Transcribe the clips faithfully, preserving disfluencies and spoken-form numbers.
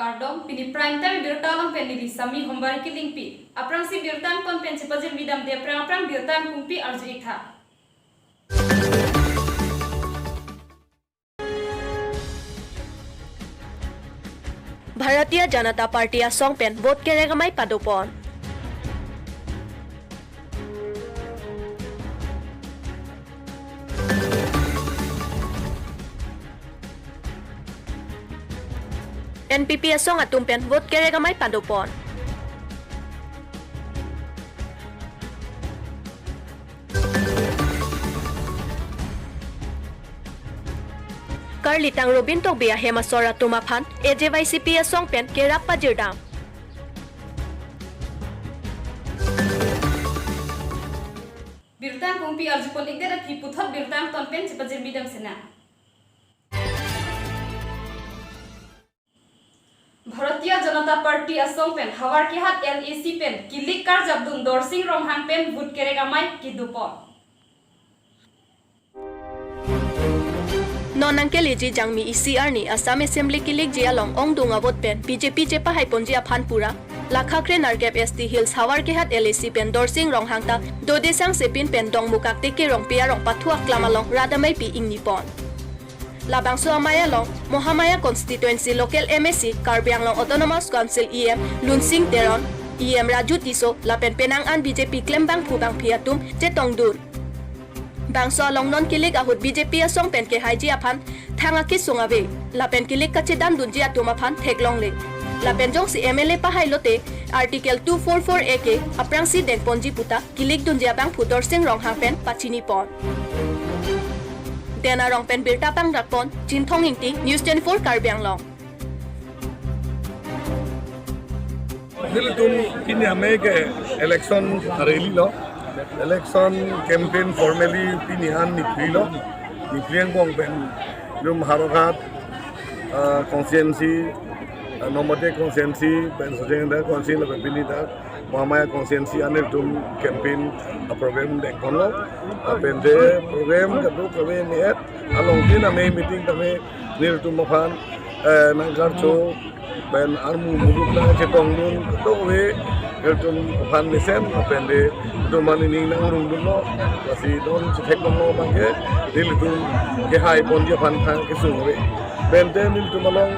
Kardom, pini Prime Time birta along pen neli Sami Hombari Kilingpi. Aphrangsi birta angton pen chepajirmi damde aphrang aphrang birta angkungpi arju-ik tha. Bharatiya Janata Party asong pen vote kerek amei padopon. N P P asong atum pen vote kerek amei padopon. Karlitang Robin Tokbi ahem asor atum aphan A J Y C P asong pen kerap pajirdam. Birta angkungpi arjupon-ikdet aphi puthot birta angton pen chepajirmi dam sena. Bharatiya Janata Party asong pen Howraghat L A C pen kilik karjapdun Dorsing Ronghang pen vote kerek amei kedopon. Non nangkeleji Jangmi isi arni Assam Assembly kilikji along ongdung avote pen B J P chepahaiponji aphan pura, lakha kre nerkep S T Hills Howraghat L A C pen Dorsing Ronghang ta dode sangse pin pen Dongmukak Teke Rongpi arong pathu aklam along rat ameipi ingnipon. Labangso amei along Mahamaya Constituency Local M A C, Karbi Anglong Autonomous Council E M Lunsing Teron, E M Raju Tisso lapen penang an B J P klembangphu bangphi atum chetongdun. Bangso along non kilik ahut B J P asong pen kehaiji aphan thang akesung ave, lapen kilik kachedandunji atum aphan theklongle. Lapen jongsi M L A pahailote Article two four four A ke aphrangsi dengponji puta kilikdunji abangphu Dorsing Ronghang pen pachinipon. Den arong pen birta pangdakpon Chinthong Ingti, News twenty-four Karbi Anglong. Nelitum pini amei ke election rally lo. Election campaign formally pini an niphri lo. Niphri angbong pen nelitum Howraghat, ah, constituency, ah, Nomade constituency, pen Sojeng da constituency lapen pini ta Mahamaya constituency an nelitum campaign, ah, program dengponlo. Ah, pen je program kadokave me-et along tin amei meeting tame nelitum aphan, eh, nangkarcho pen armu muluk nangchetongdun kadokave nelitum aphan mesen lapen de nelitum aphan ining nangrungdunlo, lasi non chethekponlo abangke nelitum kehaiponji aphan thang kesung ave. Pen te nelitum along,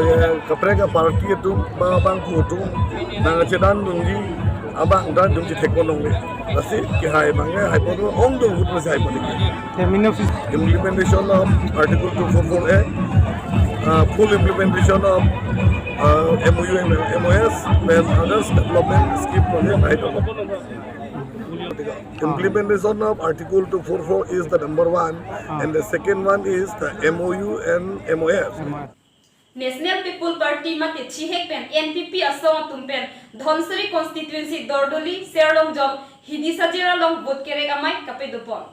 eh, kaprek aparty atum ba abangphu atum nangchedandunji abang ta nelitum chethekponlongle. Lasi kehai abangke haipon ongdung ahut lasi haipon-ik. Terminal fee. Implementation of Article two four four A, uh, full implementation of, uh, M O U and M O S, then others development scheme project, I don't know. Implementation of Article two four four is the number one, and the second one is the M O U and M O S. National People Party mate chihek pen N P P asong atum pen Dhansiri constituency Dordoli, Serlongjon, Hidisajir along vote kerek amei kapadopon.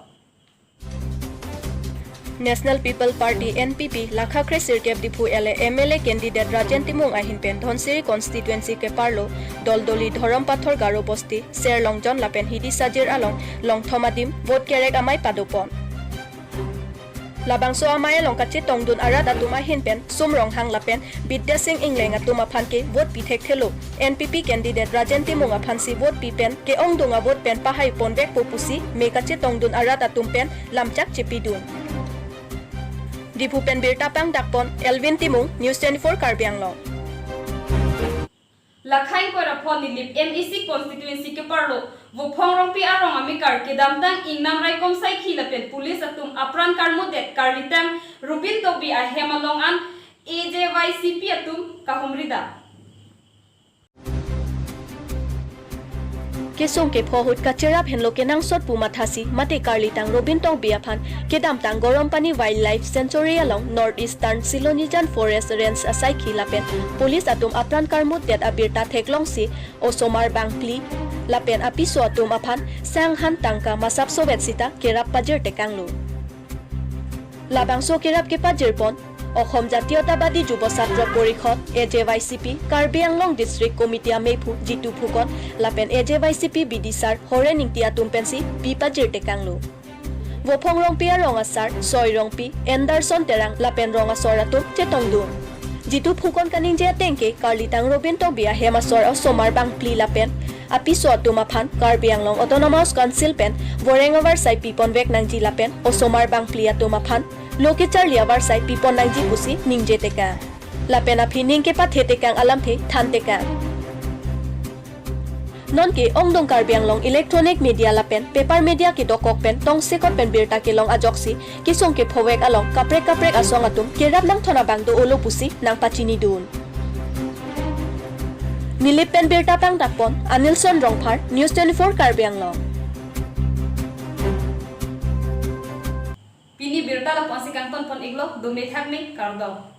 National People Party, N P P, lakha kre sirkep Diphu L A M L A candidate Rajen Timung ahin pen Dhansiri constituency keparlo Dordoli, Dhorom Pathor Garo Bosti, Serlongjon lapen Hidisajir along longthom adim vote kerek amei padopon. Labangso amei along kachetongdun arat atum ahin pen Sum Ronghang lapen Bidya Sing Engleng atum aphan ke vote pi thekthelo. N P P candidate Rajen Timung aphansi vote pi pen ke-ongdung avote pen pahaiponvekpo pusi me kachetongdun arat atum pen lamchak chepidun. Diphu pen birta pangdakpon Elvin Timung, News twenty-four Karbi Anglong. Lakha ingkoi ra pho Nilip M A C constituency keparlo Vophong Rongpi arong amekar kedamtang ingnam raikom saikhi lapen police atum apran karmudet karlitang Rubin Tokbi ahem along an A J Y C P atum kahumridam. Kesung kepho ahut kacherap henlo kenangsot pu mathasi mate karlitang Rubin Tokbi aphan kedamtang Gorompani Wildlife Sanctuary along North Eastern Silonijan Forest Range asaikhi lapen police atum apran karmutdet abirta theklongsi osomar bangphli lapen apiso atum aphan sanghan tangka masap sovet sita kerap pajir tekanglo. Labangso kerap kepajirpon Asom Jatiyatabadi Jubo Chatra Porishod, A J Y C P, Karbi Anglong District Committee ameiphu Jitu Phukan lapen A J Y C P bidisar Horen Ingti atum pensi pi pajir tekanglo. Vophong Rongpi arong asar Soi Rongpi, Anderson Terang lapen rong asor atum chetongdun. Jitu phukon kaningje ateng ke karlitang Robin Tokbi ahem asor osomar bangphli lapen apiso atum aphan Karbi Anglong Autonomous Council pen voreng avarsai pipon vek nangji lapen osomar bangphli atum aphan lo kecharli avarsai pipon nangji pusi ningje tekang. Lapen aphi ning kepathe tekang alamthe than tekang. Nonke ongdung Karbi Anglong electronic media lapen paper media kedokok pen tongsekot pen birta kelong ajoksi kesung kephovek along kaprek kaprek asong atum kerap nangthon abang do-olo pusi nangpachinidun. Nilip pen birta pangdakpon Anilson Rongphar, News twenty-four Karbi Anglong. Pini birta lapu-ansi kangtonpon iklo, dome thakme, kardom.